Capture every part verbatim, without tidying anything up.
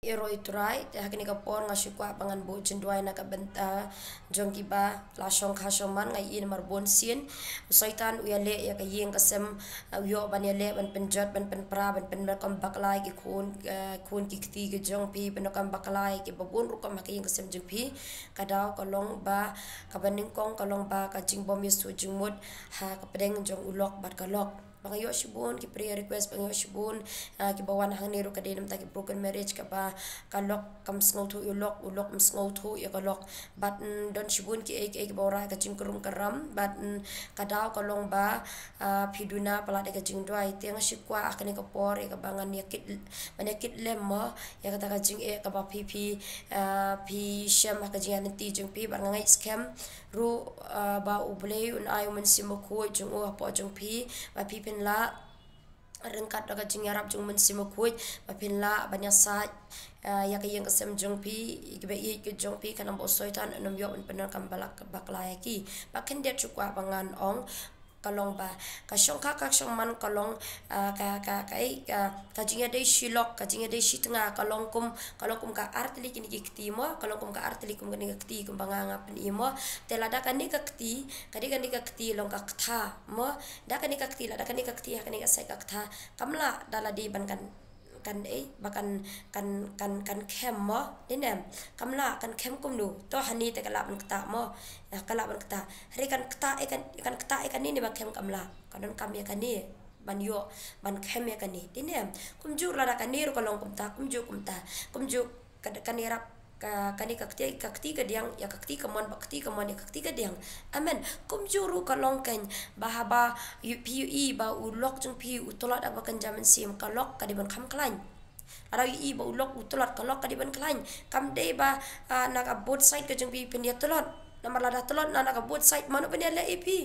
Ïaroh ïa u Trai, te ha kane ka por nga shu kwah ba ngan buh jingduwai na ka bynta jong kiba la shongkha shongman. Nga ïohi namar bun sien u Soitan u ïaleh ïa ka ïing ka sem, u ïoh ban ïaleh, ban pynjot, ban pynpra, ban pyndonkam bakla ïa ki khun, eh, khun ki kti ki jong phi, pyndonkam bakla ïa kiba bun rukom ha ka ïing ka sem jong phi. Ka daw ka long ba kaba nyngkong ka long ba ka jingbym ïasuh jingmut ha ka pdeng jong u lok bad ka lok. Ba nga ïoh shibun ki prayer request, ba nga ïoh shibun, ah, kiba wan hangne ruh ka dei namar ki broken marriage, kaba ka lok kam sngewthuh ïa u lok, u lok um sngewthuh ïa ka lok. Bad, mm, don shibun kiei kiei kiba wanrah ka jingkrum kram, bad, mm, ka daw ka long ba, ah, phi duna palat ïa ka jingduwai. Te nga shu kwah ha kane ka por ïa kaba ngan ïa kit, ban ïa kit lem mo ïa kata ka jingeh kaba phi, phi, ah, phi shem ha ka jingïaid lynti jong phi, bad nga ngeit skhem ruh, ah, ba U Blei un ai U Mynsiem Bakhuid jong u hapoh jong phi, ba phi phin lah ryngkat da ka jingïarap jong U Mynsiem Bakhuid, ba phin lah ban ïasaid, ah, ïa ka ïing ka sem jong phi, ïa kiba ïeit ki jong phi, khnang ba u Soitan un ym ïoh ban pyndonkam bakla, bakla ïa ki. Ba khyndiat shu kwah ba ngan ong, ka long ba ka shongkha ka shongman ka long, ah, ka, ka, ka, eh, ka, ka jingïadei shi lok, ka jingïadei shi tnga, ka long kum, ka long kum ka artylli kine ki kti mo, ka long kum ka artylli kum kine ki kti kumba nga, nga pyni mo. Te lada kane ka kti, ka dei kane ka kti long ka ktha mo, da kane ka kti, lada kane ka kti ha kane ka side ka ktha, kam lah da lade ban kan, kan, eh, ba kan, kan, kan, kan khem mo, dei ne em? Kam lah, kan khem kumno? To hangne te ka lah ban ktah mo. Ka lah ban ktah. Hynrei kan ktah ïa kan, kan ktah ïa kane ne ba khem? Kam lah. Kan donkam ïa kane ban ïoh, ban khem ïa kane, dei ne em? Kumjuh lada kane ruh ka long kumta, kumjuh kumta, kumjuh ka, kan ïarap ka, kane ka kti, ka kti kadiang ïa ka kti kamon, ba kti kamon ïa ka kti kadiang. Amen. Kumjuh ruh ka long kan, ba haba ïoh, phi ïohi ba u lok jong phi u tlot ha kaba kynja mynsiem, ka lok ka dei ban kham khlaiñ. Lada ïohi ba u lok u tlot, ka lok ka dei ban khlaiñ. Kam dei ba, ah, na ka both side ka jong phi phin ïa tlot. Namar lada tlot na, na ka both side, mano ban ïaleh ïa phi?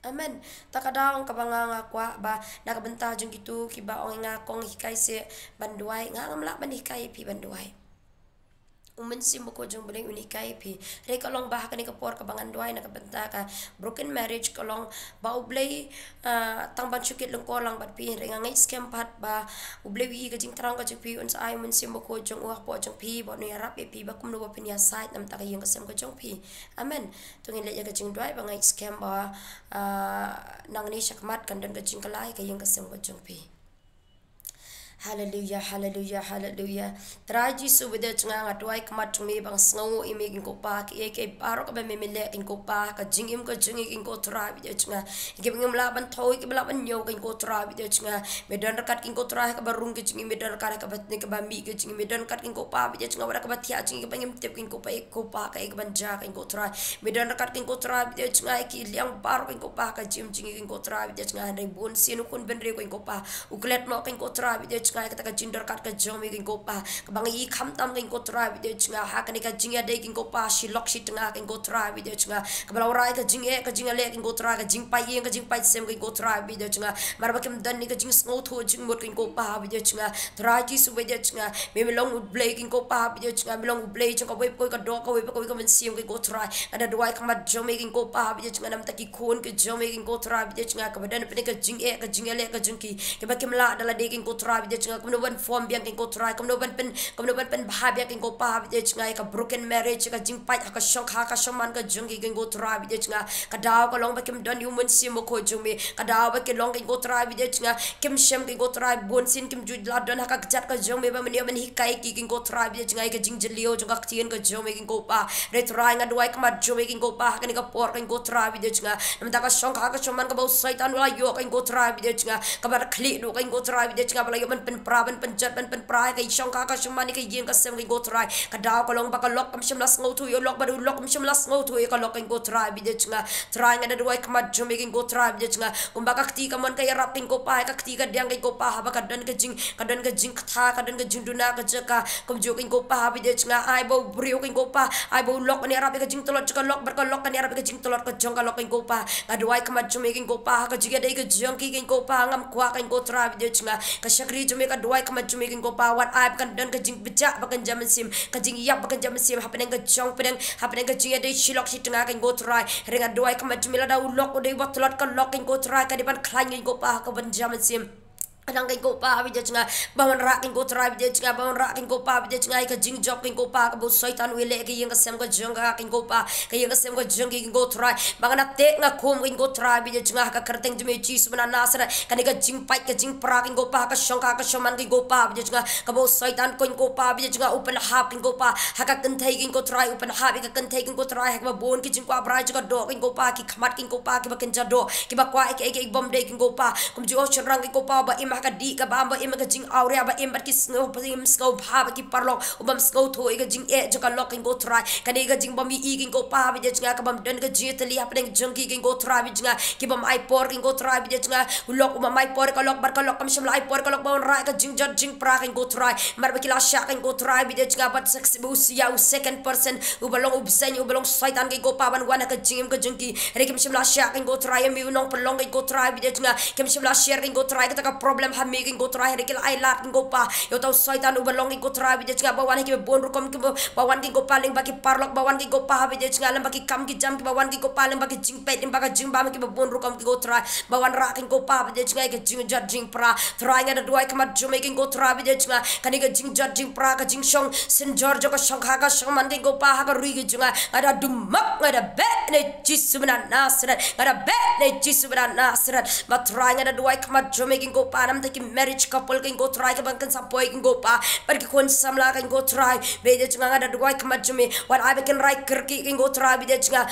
Amen. Ta ka daw kaba nga, nga kwah ba na ka bynta jong kito kiba ong ïa nga, kong hikai seh ban duwai, nga ngam lah ban hikai ïa phi ban duwai. U Mynsiem Bakhuid jong U Blei un hikai ïa phi. Hynrei ka long ba ha kane ka por kaba ngan duwai na ka bynta ka broken marriage, ka long ba U Blei, ah, tang ban shu kit lyngkor lang bad phi, hynrei nga ngeit skhem pat ba U Blei u ïohi ka jingthrang ka jong phi, un sa ai U Mynsiem Bakhuid jong u hapoh jong phi, ba un ïarap ïa phi ba kumno ba phin ïasaid namar ka ïing ka sem ka jong phi. Amen. To ngin leit ïa ka jingduwai, ba nga ngeit skhem ba, ah, nangne shakhmat kan don ka jingkylla ïa ka ïing ka sem ka jong phi. Haleluya, haleluya, haleluya. Trai Jisu ba ïeit jong nga, nga duwai khmat jong me ba nga sngewnguh ïa me kong Kpa, kiei kiei baroh kaba me me leh kong Kpa, ka jingim ka jong ngi kong Trai ba ïeit jong nga. Kiba ngim lah ban thew, kiba lah ban ñiew kong Trai ba ïeit jong nga. Me don ryngkat kong Trai ha kaba rung ka jingim, me don ryngkat ha kaba, kaba mih ka jingim, me don ryngkat kong Kpa ba ïeit jong nga, wat ha kaba thiah jong ngi kaba ngim tip kong Kpa, eh kong Kpa, kaei kaban jia kong Trai. Me don ryngkat kong Trai ba ïeit jong nga, ïa ki liang baroh kong Kpa ha ka jingim jong ngi kong Trai ba ïeit jong nga, hynrei bun sien u khun bynriew kong Kpa u klet noh kong Trai ba ïeit jong nga, ïa kata ka jingdon ryngkat ka jong me kong Kpa, kaba ngi ïohi khamtam kong Trai ba ïeit jong nga, ha kane ka jingïadei kong Kpa shi lok shi tnga kong Trai ba ïeit jong nga, kaba la wanrah ïa ka jingeh, ka jingïaleh kong Trai, ka jingpait ïing, ka jingpait sem kong Trai ba ïeit jong nga, namar ba kim don ïa ka jingsngewthuh jingmut kong Kpa ba ïeit jong nga. Trai Jisu ba ïeit jong nga, me me long U Blei kong Kpa ba ïeit jong nga, me long U Blei jong kawei pa kawei ka doh, kawei pa kawei ka mynsiem kong Trai. Nga da duwai khmat jong me kong Kpa ba ïeit jong nga, namar ki khun ki jong me kong Trai ba ïeit jong nga, kaba don hapdeng ka jingeh, ka jingïaleh ka jong ki, kiba kim lah da lade kong Trai ba ïeit jong nga, kumno ban form biang kong Trai, kumno ban pyn, kumno ban pynbha biang kong Kpa ba ïeit jong nga, ïa ka broken marriage, ïa ka jingpait ha ka shongkha ka shongman ka jong ki kong Trai ba ïeit jong nga. Ka daw ka long ba kim don ïa U Mynsiem Bakhuid jong me. Ka daw ba ki long kong Trai ba ïeit jong nga, kim shem kong Trai, bun sien kim ju la don ha ka kjat ka jong me ba men ïoh ban hikai ki kong Trai ba ïeit jong nga, ïa ka jingjylliew jong ka ktien ka jong me kong Kpa. Hynrei Trai nga duwai khmat jong me kong Kpa, ha kane ka por kong Trai ba ïeit jong nga, namar ka shongkha ka shongman kaba u Soitan u la ïoh kong Trai ba ïeit jong nga, kaba la khlieh duh kong Trai ba ïeit jong nga, ba la ïoh ban pynpra, ban pynjot, ban pynpra ïa ka shongkha ka shongman, ïa ka ïing ka sem kong Trai. Ka daw ka long ba ka lok kam shym la sngewthuh ïa u lok, bad u lok kam shym la sngewthuh ïa ka lok kong Trai ba ïeit jong nga. Trai nga da duwai khmat jong me kong Trai ba ïeit jong nga, kumba ka kti kamon ka ïarap kong Kpa ïa ka kti kadiang kong Kpa, haba ka don ka jing, ka don ka jingktha, ka don ka jingduna ka jaka, kumjuh kong Kpa ba ïeit jong nga, ai ba u briew kong Kpa, ai ba u lok kan ïarap ïa ka jingtlot jong ka lok, bad ka lok kan ïarap ïa ka jingtlot ka jong ka lok kong Kpa. Nga duwai khmat jong me kong Kpa, ha ka jingïadei ka jong ki kong Kpa, ngam kwah kong Trai ba ïeit jong nga, ka shakri jong me ka duwai khmat jong me kong Kpa, wat ai ba kan don ka jingbjah ba kynja mynsiem, ka jingïap ba kynja mynsiem hapdeng ka jong pdeng, hapdeng ka jingïadei shi lok shi tnga kong Trai. Hynrei nga duwai khmat jong me, lada u lok u dei uba tlot, ka lok kong Trai ka dei ban khlaiñ kong Kpa ha ka ban ja mynsiem. Nang kein ko Pa ba ïeit jong nga, ba wanrah kein ko Trai ba ïeit jong nga, ba wanrah kein ko Pa ba ïeit jong nga, ïa ka jingjop kein ko Pa kaba u Soitan u leh ha ka ïing ka sem ka jong ka kein ko Pa, ka ïing ka sem ka jong ki kein ko Trai. Ba nga na teh nga khum kein ko Trai ba ïeit jong nga, ha ka kyrteng jong me Jisu ba na Nasareth, kane ka jingpait ka jingpra kein ko Pa, ha ka shongkha ha ka shongman kein ko Pa ba ïeit jong nga, kaba u Soitan kein ko Pa ba ïeit jong nga u pynhap kein ko Pa, ha ka kynthei kein ko Trai u pynhap ïa ka kynthei kein ko Trai, ha kaba bun ki jingkwah brai jong ka doh kein ko Pa, ki khmat kein ko Pa kiba kynja doh, kiba kwah ïa kaei kaei bym dei kein ko Pa. Kumjuh shynrang kein ko Pa ba im ha ka dih ka bam, ba im ha ka jingawria, ba im bad ki sngewbha, ba im sngewbha bad ki paralok, u bym sngewthuh ïa ka jingeh jong ka lok kein ko Trai. Kane ka jingbym ïohi kein ko Pa ba ïeit jong nga, ka bym don ka jingïatylli hapdeng jong ki kein ko Trai ba ïeit jong nga, ki bym ai por kein ko Trai ba ïeit jong nga. U lok u bym ai por ïa ka lok, bad ka lok kam shym la ai por ïa ka lok ba wanrah ïa ka jingjot jingpra kein ko Trai. Mar ba ki la shah kein ko Trai ba ïeit jong nga, bad sek-, u sia u second person uba long u bseiñ, uba long Soitan kein ko Pa ban wan ha ka jingim ka jong ki. Hynrei kim shym la shah kein ko Trai ïa me u nongpynlong kein ko Trai ba ïeit jong nga, kim shym la share kein ko Trai kata ka problem ha me kein ko Trai, hynrei ki la ai lad kein ko Pa ïa uta u Soitan uba long kein ko Trai ba ïeit jong nga, ba wan ha kiba bun rukom, kiba, ba wan kein ko Pa lyngba ki paralok, ba wan kein ko Pa ba ïeit jong nga lyngba ki kam ki jam, kiba wan kein ko Pa lyngba ki jingpeit, lyngba ka jingbam, kiba bun rukom kein ko Trai, ba wanrah kein ko Pa ba ïeit jong nga ïa ka jingjot jingpra. Trai nga da duwai khmat jong me kein ko Trai ba ïeit jong nga, kane ka jingjot jingpra, ka jingshong synjor jong ka shongkha ka shongman kein ko Pa ha ka ri ka jong nga, nga da dumok, nga da beh na Jisu ba na Nasareth, nga da beh na Jisu ba na Nasareth. Ba Trai nga da duwai khmat jong me kein ko Pa namar ki marriage couple kein ko Trai, kiba kynsa poi kein ko Pa, bad ki khun samla kein ko Trai ba ïeit jong nga, nga da duwai khmat jong me, wat ai ba kin rai kyrkieh kein ko Trai ba ïeit jong nga,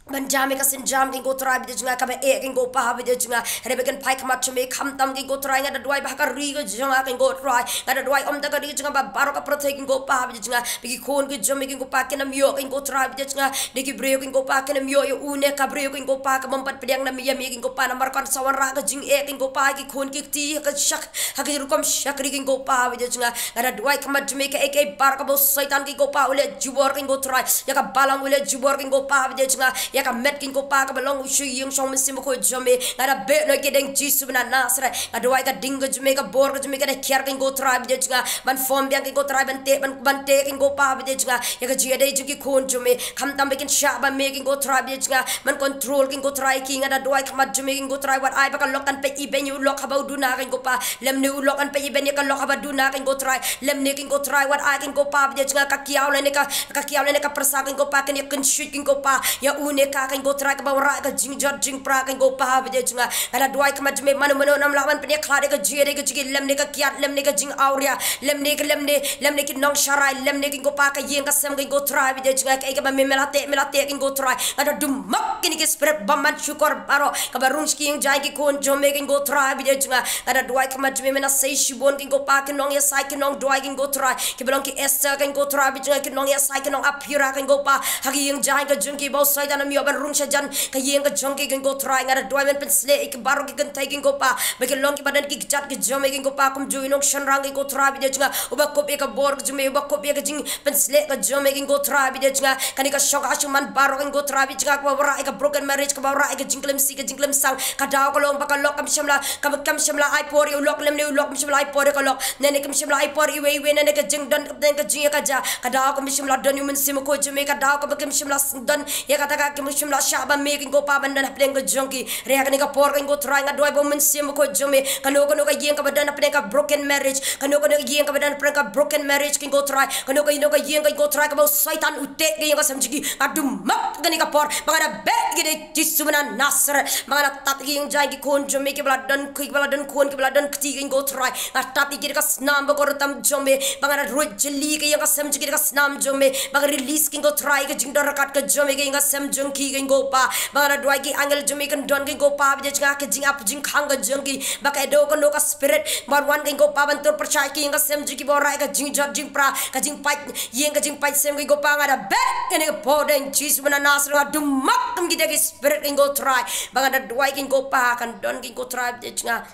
ban jam ïa ka sienjam kein ko Trai ba ïeit jong nga kaba eh kein ko Pa ba ïeit jong nga. Hynrei ba kin phai khmat jong me, khamtam kein ko Trai, nga da duwai ba ha ka ri ka jong nga kein ko Trai, nga da duwai ym tang ka ri ka jong nga, ba baroh ka pyrthei kein ko Pa ba ïeit jong nga, ba ki khun ki jong me kein ko Pa kin ym ïoh kein ko Trai ba ïeit jong nga da ki briew kein ko Pa, kin ym ïoh ïa une ka briew kein ko Pa ka bym pat pdiang na me, ïa me kein ko Pa, namar kan sa wanrah ka jingeh kein ko Pa ha ki khun ki kti, ha ka shak, ha ki rukom shakri kein ko Pa ba ïeit jong nga. Nga da duwai khmat jong me, kaei kaei baroh kaba u Soitan kein ko Pa u leh jubor kein ko Trai, ïa ka balang u leh jubor kein ko Pa ba ïeit jong nga, ïa ka met kein ko Pa kaba long u shu ïing shong Mynsiem Bakhuid jong me, nga da beh na ki deng Jisu ba na Nasareth. Nga da duwai ka ding ka jong me, ka bor ka jong me ka da kiar kein ko Trai ba ïeit jong nga, ban form biang kein ko Trai, ban teh, ban, ban teh kein ko Pa ba ïeit jong nga ïa ka jingïadei jong ki khun jong me, khamtam ba kin shah bam me kein ko Trai ba ïeit jong nga, ban control kein ko Trai ki. Nga da duwai khmat jong me kein ko Trai, wat ai ba ka lok kan peit ibeiñ ïa u lok haba u duna kein ko Pa, lymne u lok kan peit ibeiñ ïa ka lok haba duna kein ko Trai, lymne kein ko Trai wat ai kein ko Pa ba ïeit jong nga ka kiaw lane ka, ka kiaw lane ka pyrsa kein ko Pa kin ïa kynshuit kein ko Pa ïa une ka kein ko Trai, kaba wanrah ïa ka jingjot jingpra kein ko Pa ba ïeit jong nga. Nga da duwai khmat jong me, mano mano ym lah ban pynïakhlad ïa ka jingïadei ka jong ki, lymne ka kiad, lymne ka jingawria, lymne ka, lymne, lymne ki nongsharai, lymne kein ko Pa ka ïing ka sem kein ko Trai ba ïeit jong nga, kaei kaba me, me la teh, me la teh kein ko Trai, nga da dumok kine ki spirit bymman shukor baroh kaba rung sha ki ïing jaiñ ki khun jong me kein ko Trai ba ïeit jong nga. Nga da duwai khmat jong me, me na sei shibun kein ko Pa ki nongïasaid, ki nongduwai kein ko Trai, kiba long ki Esther kein ko Trai ba ïeit jong nga, ki nongïasaid, ki nongaphira kein ko Pa ha ki ïing jaiñ ka jong ki, ba u Soitan um ïoh ban rung shajan ka ïing ka jong ki kein ko Trai. Nga da duwai men pynshlei ïa ki baroh ki kynthei kein ko Pa, ba ki long kiba don ki kjat ki jong me kein ko Pa, kumjuh i nongshynrang kein ko Trai ba ïeit jong nga, uba kup ïa ka bor ka jong me, uba kup ïa ka jingpynshlei ka jong me kein ko Trai ba ïeit jong nga. Kane ka shongkha shongman baroh kein ko Trai ba ïeit jong nga, kaba wanrah ïa ka broken marriage, kaba wanrah ïa ka jingklemsi ka jingklemsang, ka daw ka long ba ka lok kam shym la, kam, kam shym la ai por ïa u lok, lymne u lok kam shym la ai por ïa ka lok, nane kam shym la ai por iwei iwei, nane ka jingdon, nane ka jingïakajia, ka daw kam shym la don ïa u Mynsiem Bakhuid jong me, ka daw kaba kam shym la don ïa kata, ka kam shym la shah bam me kein ko Pa ban don hapdeng ka jong ki. Hynrei ha kane ka por kein ko Trai nga duwai ba u Mynsiem Bakhuid jong me, kano kano ka ïing kaba don hapdeng ka broken marriage, kano kano ka ïing kaba don hapdeng ka broken marriage kein ko Trai, kano kano ka ïing kein ko Trai kaba u Soitan u teh ka ïing ka sem jong ki, nga dumok kane ka por, ba nga da beh ïa ki da Jisu ba na Nasareth. Ba nga da tap ïa ki ïing jaiñ ki khun jong me kiba la don, kiba la don khun, kiba la don kti kein ko Trai, nga tap ïa ki da ka snam bakordor tam jong me. Ba nga da ruid jylli ka ïing ka sem jong ki da ka snam jong me, ba nga release kein ko Trai ka jingdon ryngkat ka jong me ka ïing ka sem jong ki kein ko Pa. Ba nga da duwai ki angel jong me kin don kein ko Pa ba ïeit jong nga ha ka jingap jingkhang ka jong ki, ba ka, kano kano ka spirit ba wan kein ko Pa ban tur pyrshah ïa ki ïing ka sem jong ki, ba wanrah ïa ka jingjot jingpra, ka jingpait ïing ka jingpait sem kein ko Pa, nga da beh kane ka por da Jisu ba na Nasareth, nga dumok kum kita ki spirit kein ko Trai. Ba nga da duwai kein ko Pa kan don kein ko Trai ba ïeit jong nga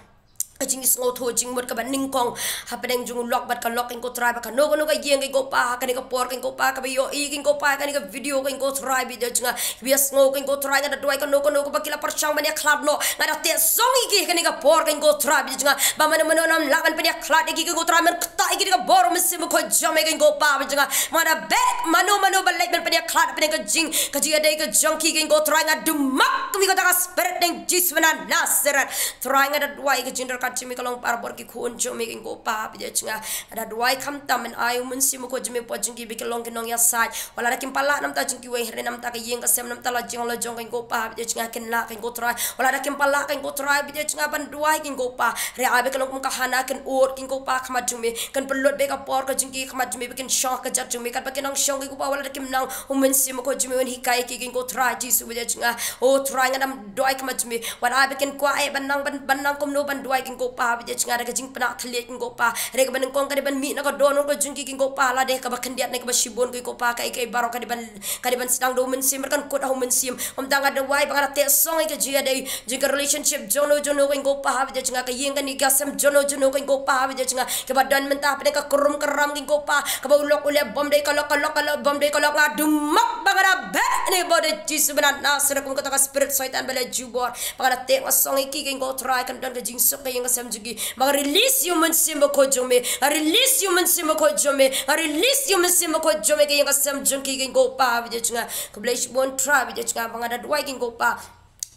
ka jingsngewthuh jingmut kaba nyngkong hapdeng jong u lok bad ka lok kein ko Trai, ba kano kano ka ïing kein ko Pa ha kane ka por kein ko Pa kaba ïohi kein ko Pa ha kane ka video kein ko Trai ba ïeit jong nga, kiba ïasngew kein ko Trai, nga da duwai kano kano kaba ki la pyrshang ban ïakhlad noh, nga da teh song ïa ki ha kane ka por kein ko Trai ba ïeit jong nga, ba mano mano ym lah ban pynïakhlad ïa ki kein ko Trai, men ktah ïa ki da ka bor u Mynsiem Bakhuid jong me kein ko Pa ba ïeit jong nga. Ba nga da beh mano mano ba leit ban pynïakhlad hapdeng ka jing, ka jingïadei ka jong ki kein ko Trai, nga dumok kum ïa kata ka spirit da Jisu ba na Nasareth. Trai nga da duwai ka jingdon ryngkat jong me, ka long barabor ki khun jong me, Kong Kpa, bad ïa jong nga. Nga da duwai khamtam ban ai u Mynsiem Bakhuid jong me hapoh jong ki ba kin long ki nongïasaid. Wat la da kim pat lah na ka bynta jong kiwei, hynrei na ka bynta ka ïing ka sem, na ka bynta la jong la jong, Kong Kpa, bad ïa jong nga, kin lah, Kong Trai. Wat la da kim pat lah, Kong Trai, bad ïa jong nga ban duwai, Kong Kpa. Hynrei ai ba kin long kum ka Hana, kin ud, Kong Kpa, ha khmat jong me, kin pynlut beit ka por ka jong ki ha khmat jong me, ba kin shong ha ka kjat jong me, katba kin nang shong, Kong Kpa, wat la da kim nang, u Mynsiem Bakhuid jong me un hikai ïa ki, Kong Trai Jisu, bad ïa jong nga. O Trai, nga da duwai ha khmat jong me. Wat ai ba kin kwah eh ban nang, ban, ban nang kumno ban duwai, Kong Kpa, bad ïa jong nga, da ka jingpynah thylliej, Kong Kpa. Hynrei kaba nyngkong ka dei ban mih na ka dohnud ka jong ki, Kong Kpa, lade kaba khyndiat ne kaba shibun, Kong Kpa, kaei kaei baroh ka dei ban, ka dei ban sdang da u Mynsiem, bad kan kut ha u Mynsiem. Kumta nga da duwai ba nga da teh song ïa ka jingïadei jong ka relationship jong no jong no, Kong Kpa, bad ïa jong nga, ka ïing kane ka sem jong no jong no, Kong Kpa, bad ïa jong nga, kaba don mynta hapdeng ka kurum ka ram, Kong Kpa, kaba u lok u leh bym dei ka lok, ka lok, ka lok bym dei ka lok, nga da mak ba nga da beh ne ba u dei Jisu ba na Nasareth kum kata ka spirit Soitan ba la jubor. Ba nga da teh nga song ïa ki, Kong Trai, kan don ka jingsuk ka ïing ka sem jong ki. Ba nga release ïa u Mynsiem Bakhuid jong me. Nga release ïa u Mynsiem Bakhuid jong me. Nga release ïa u Mynsiem Bakhuid jong me ka ïing ka sem jong ki, Kong Kpa, bad ïa jong nga. Khublei shibun Trai, bad ïa jong nga, ba nga da duwai, Kong Kpa.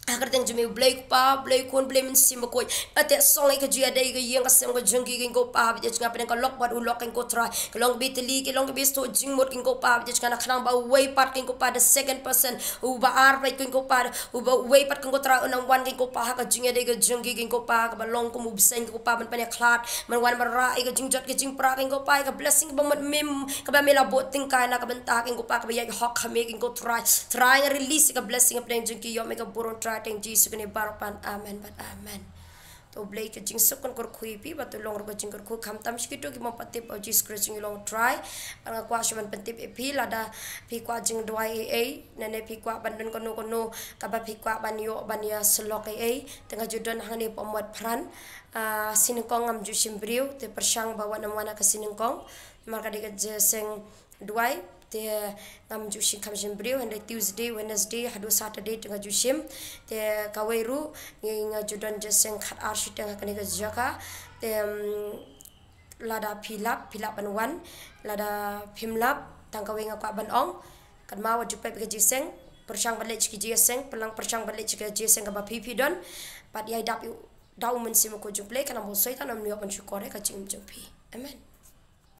Ha ka kyrteng jong me, Blei Kpa, Blei Khun, Blei Mynsiem Bakhuid. Ba teh song ïa ka jingïadei ka ïing ka sem ka jong ki, Kong Kpa, bad ïa jong nga, hapdeng ka lok bad u lok, Kong Trai. Ka long kaba teli, ka long kaba sngewthuh jingmut, Kong Kpa, bad ïa jong nga, na khnang ba uwei pat, Kong Kpa, the second person, uba ar pat, Kong Kpa, uba uwei pat, Kong Trai, un nang wan, Kong Kpa, ha ka jingïadei ka jong ki, Kong Kpa, kaba long kum u bseiñ, Kong Kpa, ban pynïakhlad, ban wan ban rah ïa ka jingjot ka jingpra, Kong Kpa, ïa ka blessing kaba mut me, kaba me la buh tyngkai na ka bynta, Kong Kpa, kaba ïaid hok ha me, Kong Trai. Trai, nga release ïa ka blessing hapdeng jong ki, ïoh me ka burom, Trai, ha ka kyrteng Jisu kane baroh pat. Amen bad amen. To Blei ka jingsuk kan kyrkhu ïa phi, bad to long ruh ka jingkyrkhu khamtam sha kito ki bym pat tip ba u Jisu Khrist u long Trai. Bad nga kwah shuh ban pyntip ïa phi, lada phi kwah jingduwai ei ei, ne ne phi kwah ban don kano kano kaba phi kwah ban ïoh ban ïasyllok ei ei, te nga ju don hangne hapoh Mawphanpara, ah, shiteng ngam ju shim briew, te pyrshang ba wat nym wan ha ka shiteng. Namar ka dei ka jingïaseng duwai, te ngam ju shim, kham shim briew, hynrei Tuesday, Wednesday haduh Saturday te nga ju shim. Te kawei ruh ngi, nga ju don jingïaseng khatar shiteng ha kane ka jaka. Te, mm, lada phi lap, phi lap ban wan, lada phim lap, tang kawei nga kwah ban ong. Katba wat ju pep ïa ka jingïaseng, pyrshang ban leit sha ka jingïaseng, pyrshang, pyrshang ban leit sha ka jingïaseng kaba phi phi don. Bad ïai dap ïa u, da u Mynsiem Bakhuid jong U Blei, kan ym ba u Soitan um ïoh ban shukor ïa ka jingim jong phi. Amen.